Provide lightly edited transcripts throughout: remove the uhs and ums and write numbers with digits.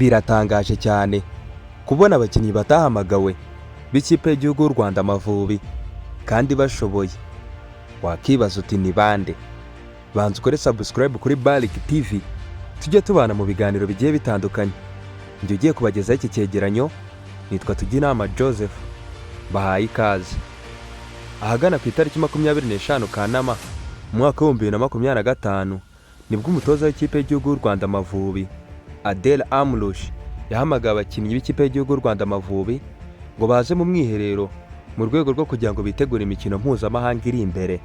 Biratangaje cyane kubona abakinnyi batahamagawe b'ikipe y'igihugu y'u Rwanda Amavubi kandi bashoboye. Wakibaza uti: "Ni bande?" Banza ukore subscribe kuri Bariki TV, tujye tubana mu biganiro bigiye bitandukanye. Njye ugiye kubagezaho iki cyegeranyo nitwa Tujyinama Joseph, bahaye ikaze. Ahagana ku itariki 25 Kanama mu mwaka w'2025, nibwo umutoza w'ikipe y'igihugu y'u Rwanda Amavubi, Adel Amrouche, yahamagaye abakinnyi b'ikipe y'igihugu y'u Rwanda Amavubi ngo baze mu mwiherero mu rwego rwo kugira ngo bitegure imikino mpuzamahanga iri imbere.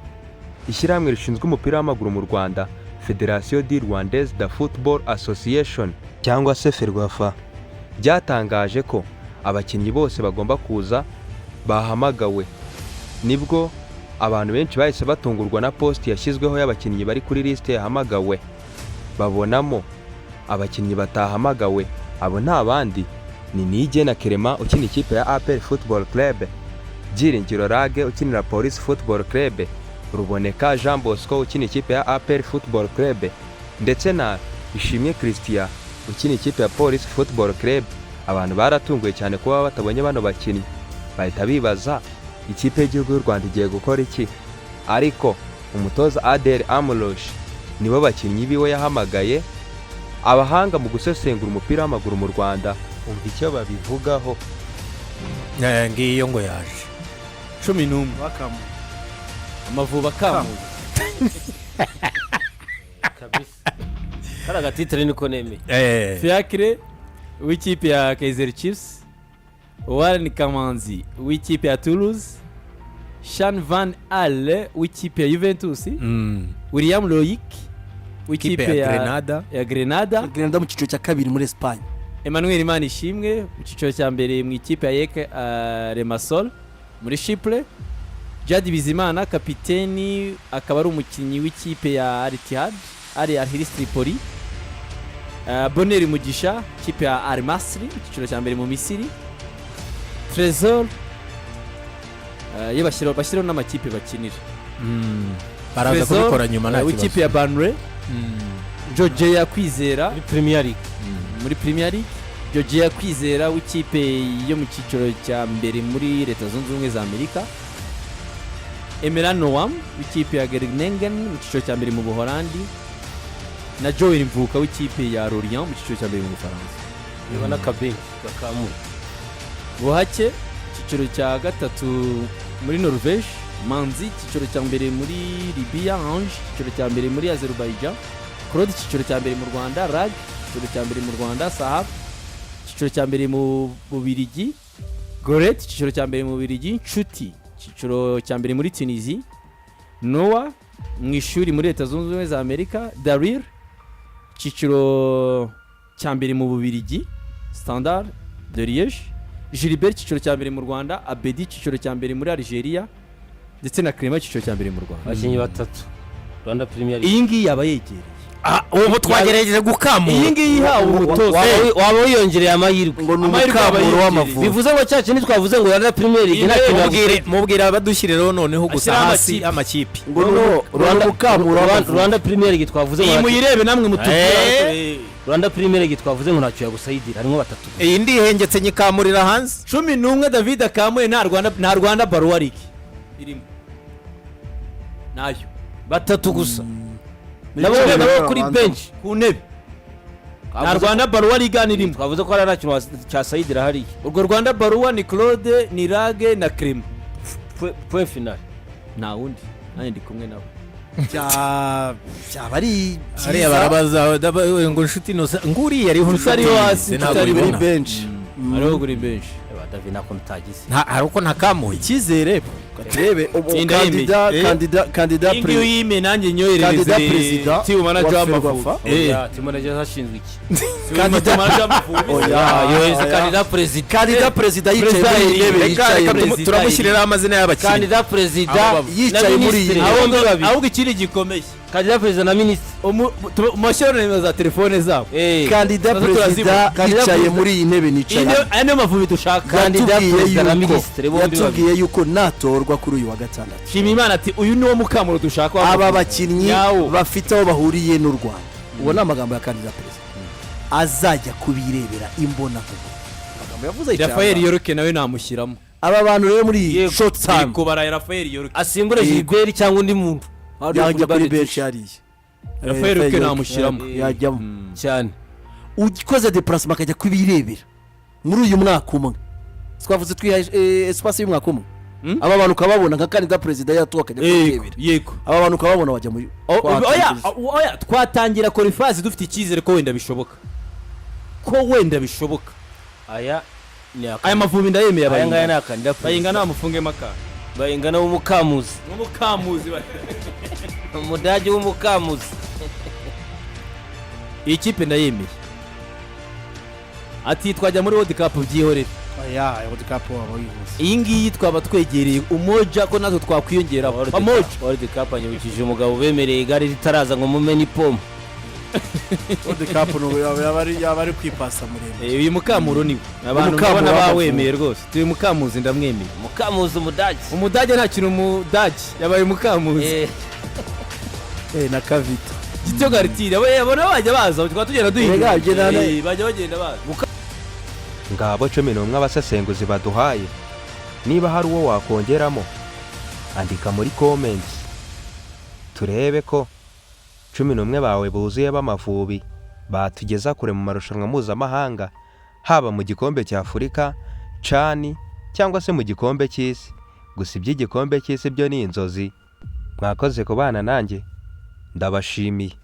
Ishyirahamwe rishinzwe umupira w'amaguru mu Rwanda, Fédération du Rwandaise de Football Association cyangwa se FERWAFA, ryatangaje ko abakinnyi bose bagomba kuza bahamagawe. Nibwo abantu benshi bahise batungurwa na post yashyizweho y'abakinnyi bari kuri lisite yahamagawe, babonamo abakinnyi batahamagawe. Abo nta bandi ni Niyigena Clement ukina ikipe ya APR Football Club, Byiringiro Lague ukinira Police Football Club, Ruboneka Jean Bosco ukina ikipe ya APR Football Club, ndetse na Ishimwe Christian ukina ikipe ya Police Football Club. Abantu baratunguwe cyane kuba batabonye bano bakinnyi, bahita bibaza ikipe y'igihugu y'u Rwanda igiye gukora iki. Ariko umutoza Adel Amrouche nibo bakinnyi biwe yahamagaye. Abahanga mu gusesengura umupira w'amaguru mu Rwanda, umva icyo babivugaho. Ngiyo ngo yaje. 11. Bakamuye. Amavubi akamuye. Kabisa, kariya gatitire niko nemeye. Fiacre w'ikipe ya Kaizer Chiefs, Warren Kamanzi w'ikipe ya Toulouse, Shan van Ale w'ikipe ya Juventus, William Loic w'ikipe ikipe ya Grenada. Ya Grenada. Grenada mu cyiciro cya kabiri muri Espagne. Emmanuel Imanishimwe mu cyiciro cya mbere mu ikipe ya AEK Limassol muri Chypre, Djihad Bizimana kapiteni, akaba ari umukinnyi w'ikipe ya Al Ittihad, Al Ahli Tripoli, Bonheur Mugisha, ikipe ya Al Masry mu cyiciro cya mbere mu Misiri, Tresor, ye bashyiraho n'amakipe bakinira. Baraza Trésor, kubikora nyuma, nta w'ikipe kibazo. ya Burnley, Georgia Kwizera muri Premier League. Muri Premier League, Georgia Kwizera w'ikipe yo mu cyiciro cya mbere muri Leta Zunze Ubumwe za Amerika, Emeran Noam w'ikipe ya Groningen mu cyiciro cya mbere mu Buholandi, na Joel Mvuka w'ikipe ya Lorient mu cyiciro cya mbere mu Bufaransa. Reba n'akabenshi gakamuye. Buhake, icyiciro cya gatatu muri Norvège, Manzi, icyiciro cya mbere muri Libya, Ange, icyiciro cya mbere muri Azerbaijan, Claude, icyiciro cya mbere mu Rwanda, Rag, icyiciro cya mbere mu Rwanda, Sahab, icyiciro cya mbere mu Bubiligi, Goret, icyiciro cya mbere mu Bubiligi, Nshuti, icyiciro cya mbere muri Tunisie, Noah mu ishuri muri Leta Zunze Ubumwe za Amerika, Darir, icyiciro cya mbere mu Bubiligi, Standard de Liège, Gilbert, icyiciro cya mbere mu Rwanda, Abedi, icyiciro cya mbere muri Algeria, ndetse na Clement, icyiciro cya mbere mu Rwanda. Abakinnyi batatu Rwanda Premier League. Iyi ngiyi yaba yegereye. Ah, ubu twagerageje gukamura. Iyi ngiyi ihawe umutoza Waba wiyongereye amahirwe. Ngo ni Amahirwe aba umukamuro yegereye. w'Amavubi. Bivuze ngo cya kindi twavuze ngo Rwanda Premier League nta kintu. Mubwire, mubwire abadushyirireho noneho gusa Ashyiraho hasi amakipe. amakipe. Ngo ni umukamuro w'Amavubi. Rwanda Premier League twavuze ngo Iyi muyirebe namwe mutubwire. Rwanda Premier League twavuze ngo ntacyo yagusayidira, harimo batatu gusa. Iyi ndihengetse nyikamurira hanze. 11 David akamuye, nta Rwanda Baruwa League irimo, nayo. Batatu gusa. Ni Nabo cumi nabo n'umwe kuri babanza. bench. Ku ntebe nta Rwanda Baruwa League hano irimo. Twavuze ko hari nta kintu cyasayidira hariya. Urwo Rwanda Baruwa ni Claude, ni Rage na Clement. Point final. Nta wundi, nanjye ndi kumwe nabo. Byaba ari Hariya byiza. Barabaza ngo Nshuti Innocent, ngo uriya ariho. Nshuti ariho hasi, ntabwo Nshuti ariho. Kuri ubibona. bench. Hariho kuri benshi. Eba David, nta kuntu utagize. Hari uko ntakamuye. Icyizere, turebe ubu Tsinda. kandida yemeye. Kandida Iyi ngiyi uyime nanjye nyoherereze kandida perezida team manager wa w'Amavubi. Ferwafa. Oya, team manager ashinzwe iki? Kandida Manager w'Amavubi. Oya, Yohereza oya. kandida perezida. Kandida perezida yicaye Perezida muri iyi ntebe Reka yicaye reka Perezida turamushyiriraho amazina y'abakinnyi. Kandida perezida Abo na yicaye muri iyi minisitiri ntebe. bombi babiri. Ahubwo ikindi gikomeye, Kandida perezida na minisitiri. Mushyiraho nimero za telefone zabo. Kandida Tuza perezida turazibona. Kandida yicaye perezida. muri iyi ntebe nicaye. Aya niyo Mavubi dushaka. Kandida Yatubwiye perezida na yuko minisitiri bombi babiri. Yatubwiye yuko natorwa kuri uyu wa gatandatu, Shima Imana ati: "Uyu niwo mukamuro dushaka w'Amavubi." aba bakinnyi Nyawo. bafite aho bahuriye n'u Rwanda. Uwo ni amagambo ya kandida perezida. Azajya kubirebera imbona amagambo yavuze yicaye Rafael ahangaha. Yorke nawe namushyiramo. Aba bantu rero muri Yego. short Turi time kubara Rafael Yorke. Asimbure Yego. Gilbert cyangwa undi muntu. Yajya kuri benshi hariya. Rafael Yorke namushyiramo. Yajyamo. Cyane. Ukoze déplacement akajya kubirebera muri uyu mwaka umwe, twavuze twihaye espace y'umwaka umwe. Aba bantu ukababona nka candidat perezida yatowe, akajya Yego. kubirebera. Yego. Aba bantu ukababona bajya muri Oya, oya, twatangira qualifiers dufite icyizere ko wenda bishoboka, ko wenda bishoboka. Aya ni Aya Mavubi ndayemeye. Aya ngaya ni Abayinga akandida. Bayinga namufungemo akantu. Bayingana w'umukamuzi. N'umukamuzi. Umudage w'umukamuzi. Iyi kipe ndayemeye. Ati twajya muri World Cup, byihorere. Oya, World Cup waba wihuse. Iyi ngiyi twaba twegereye umoja ko natwe twakwiyongeraho pamoja. World Cup anyibukije umugabo bemereye igare ritaraza ngo mume n'ipompo. World Cup ni yaba ari kwipasa muremure. Uyu mukamuro niwe abantu Umukamuro ndabona w'Amavubi. bawemeye rwose. Tuyu mukamuzi ndamwemeye. Mukamuzi umudage. Umudage nta kintu, umudage yabaye umukamuzi. Na Kavita. Gityo garitire abona bajya baza, tukaba tugenda duhindura. Erega, ugenda. Bajya bagenda baza. Ngabo 11 abasesenguzi baduhaye. Niba hari uwo wakongeramo, andika muri comments, turebe ko 11 bawe buzuye b'Amavubi batugeza kure mu marushanwa mpuzamahanga, haba mu gikombe cya Afurika, CHAN cyangwa se mu gikombe cy'isi. Gusa iby'igikombe cy'isi byo ni inzozi. Mwakoze kubana nanjye, ndabashimiye.